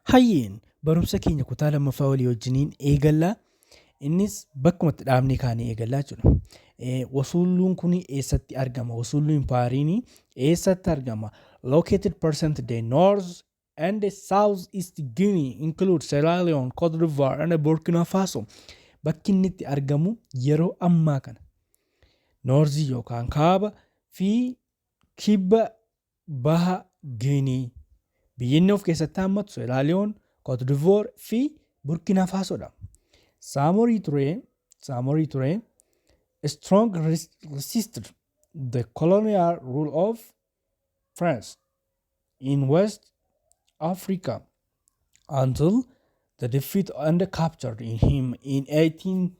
Hayyeen, barumsa keenya kutaa lammaffaa walii wajjiniin eegallaa. Innis bakkuma itti dhaabnee kaanee eegallaa jechuudha. Wasulluun kun eessatti argama? Wasulluun impaayeriin eessatti argama? Located present day north and south east Guinea, include Sierra Leone, Cote d'Ivoire and Burkina Faso. Bakki inni itti argamu yeroo ammaa kana north yookaan kaaba fi kibba baha Guinea, biyyi inni of keessatti hammatu Sierra Leone, Cote d'Ivoire fi Burkina Fasodha. Samori Ture strong resisted the colonial rule of France in West Africa until the defeat and captured in him in 18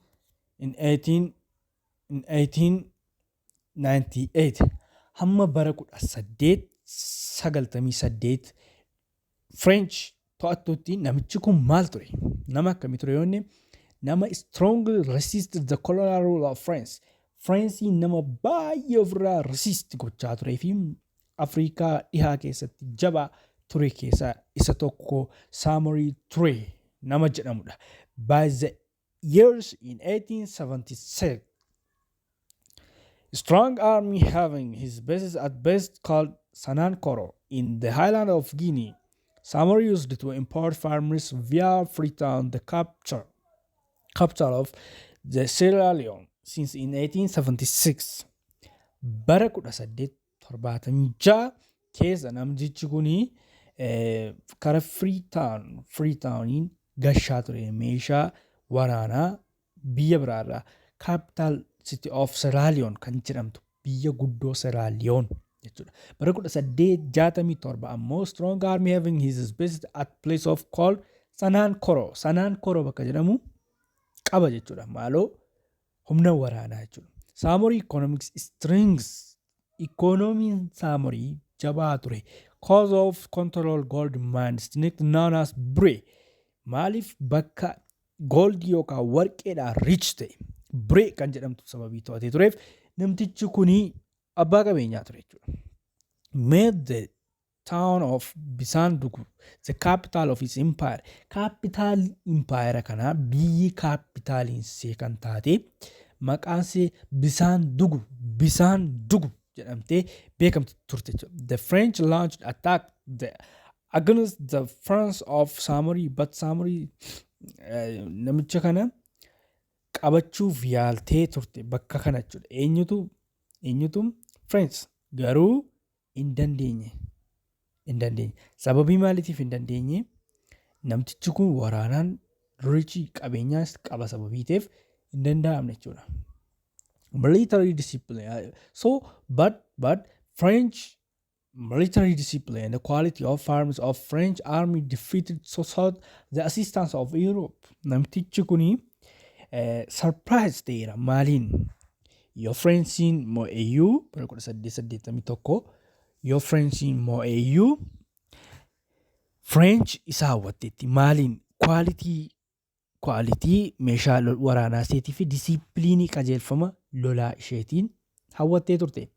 in 1898. Hamma bara 1898 French to'attutti namichi kun maal ture? Nama akkamii ture yoo inni nama strongly resisted the colonial rule of France. Frenchii nama baay'ee ofirraa resist gochaa turee fi Afrikaa dhihaa keessatti jabaa ture keessaa isa tokko Samori Ture nama jedhamudha. By the years in 1876, strong army having his bases at best called Sanankoro in the highland of Guinea. Samori used to import farmers via Freetown, the capture capital of the Sierra Leone, since in 1876. Bara 1876 keessa namtichi kuni kara Freetowniin gashaa ture meeshaa waraanaa biyya biraarraa, capital city of Sierra Leone kan jedhamtu, biyya guddoo Sierra Leone jechuudha. Bara 1867 ammoo strong army having his base at place of called Sanaan Koro. Sanaan Koro bakka jedhamu qaba jechuudha. Maaloo, humna waraanaa jechuudha. Saamorii economics strength, ikoonomiin Saamorii jabaa ture. Cause of control gold mine district known as Bure. Maaliif? Bakka goldii yookaan warqeedhaan rich ta'e Bure kan jedhamtu sababii to'atee tureef namtichi kuni abbaa qabeenyaa ture jechuudha. Made the town of Bisandugu the capital of his empire. Capital empire kanaa, biyyi capitaliin see kan taate maqaan see Bisandugu, Bisandugu jedhamtee beekamti turte jechuudha. The French launched attack against the France of Samori, but Samori namicha kana qabachuuf yaaltee turte bakka kana jechuudha. Eenyutu? French garuu hin dandeenye. Hin dandeenye. Sababii maaliitiif hin dandeenye? Namtichi kun waraanaan richii, qabeenyaas qaba sababii ta'eef hin danda'amne jechuudha. Military discipline. So, but French military discipline and the quality of arms of French army defeated, so sought the assistance of Europe. Namtichi kuni surprise ta'eera. Maaliin? Yoo Frenchiin mo'eeyyuu, bara 1881 yoo Frenchiin mo'eeyyuu, French isa hawwatteetti. Maaliin? Quality meeshaa waraanaa isheetii fi disciplineii, qajeelfama lolaa isheetiin hawwattee turte.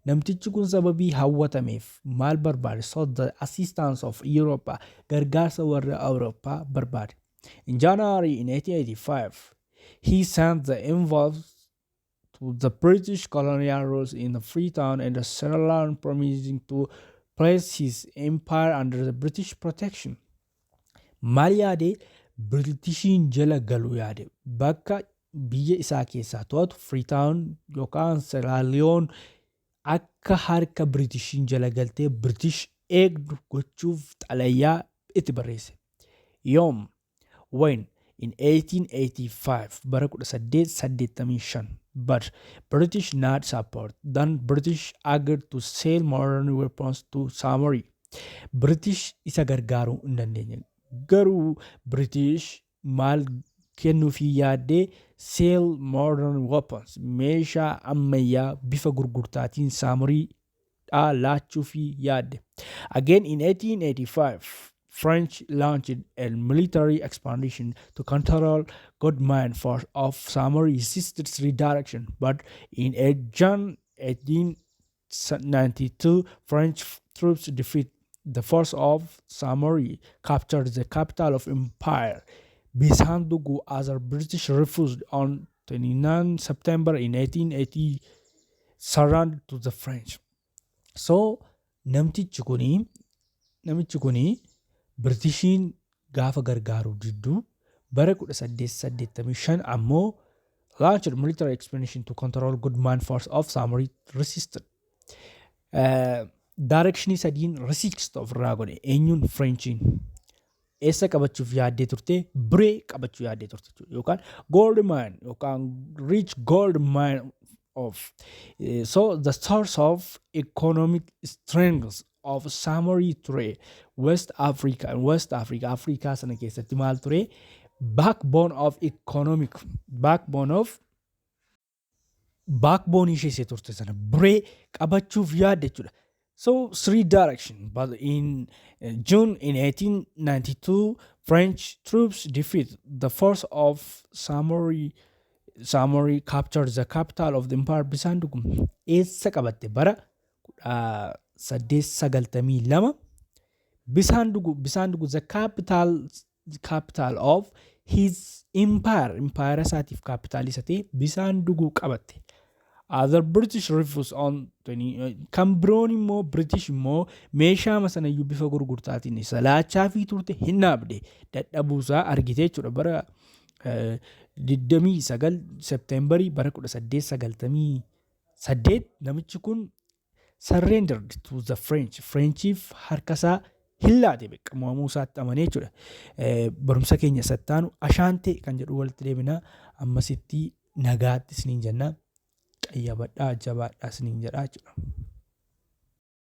Namtichi kun sababii hawwatameef maal barbaade? So the assistance of Europe, gargaarsa warra Awurooppaa barbaade. In January in 1885, he sent the envoys to the British colonial rules in the Freetown and the Sierra Leone, promising to place his empire under the British protection. Maal yaade? Biritishiin jala galuu yaade. Bakka biyya isaa keessaa to'atu Freetown yookaan Sierra Leone akka harka Biritishiin jala galtee British eegdu gochuuf xalayaa itti barreesse. Yoom? When? In 1885, bara 1885. But British not support. Then British agreed to sell modern weapons to Samori. British isa gargaaruu hin dandeenye. Garuu British maal kennuufii yaaddee? Sell modern weapons, meeshaa ammayyaa bifa gurgurtaatiin Saamorii dhaa laachuufii yaadde. Again in 1885, French launched a military expedition to control gold mine force of Samori resisted redirection, but in June 1892, French troops defeat The force of Samori captured the capital of empire, Bisandugu, as British refused on 29 September in 1880 surrendered to the French. So namichi kuni Britishiin gaafa gargaaru didduu bara 1885 ammoo launched military expedition to control gold mine. Force of Samori resisted. Directionii sadiin resist ofirraa godhe. Eenyuun? Frenchiin. Eessa qabachuuf yaaddee turte? Buree qabachuu yaaddee turte yookaan gold mine yookaan rich gold mine of so the source of economic strength of Samori ture West Africa. West Africa, Afrikaa sana keessatti maal ture? Backbone of economic backbone of backbone ishee turte sana Buree qabachuuf yaadde jechuudha. So three direction, but in June in 1892, French troops defeat the force of Samori. Samori captured the capital of the empire, Bisandugu. Eessa qabatte? Bara 1892 Bisandugu. Bisandugu, the capital of his empire, empire isaatiif capital isa ta'e Bisandugu qabatte. Other British refused on 20, kan biroon immoo British immoo meeshaa sanayyuu bifa gurgurtaatiin isa laachaa fi turte hin dhaabde, dadhabuusaa argite jechuudha. Bara 29 Septembarii bara 1898 namichi kun surrendered to the French. Frenchiif harkasaa hin laate, beekaa mo'amuu isaatti amanee jechuudha. Barumsa keenya sattaanu Ashaantee kan jedhu walitti deebinaa. Ammasitti nagaatti isiniin jenna. Qayyabadhaa, jabaadhaa isiniin jedhaa jechuudha.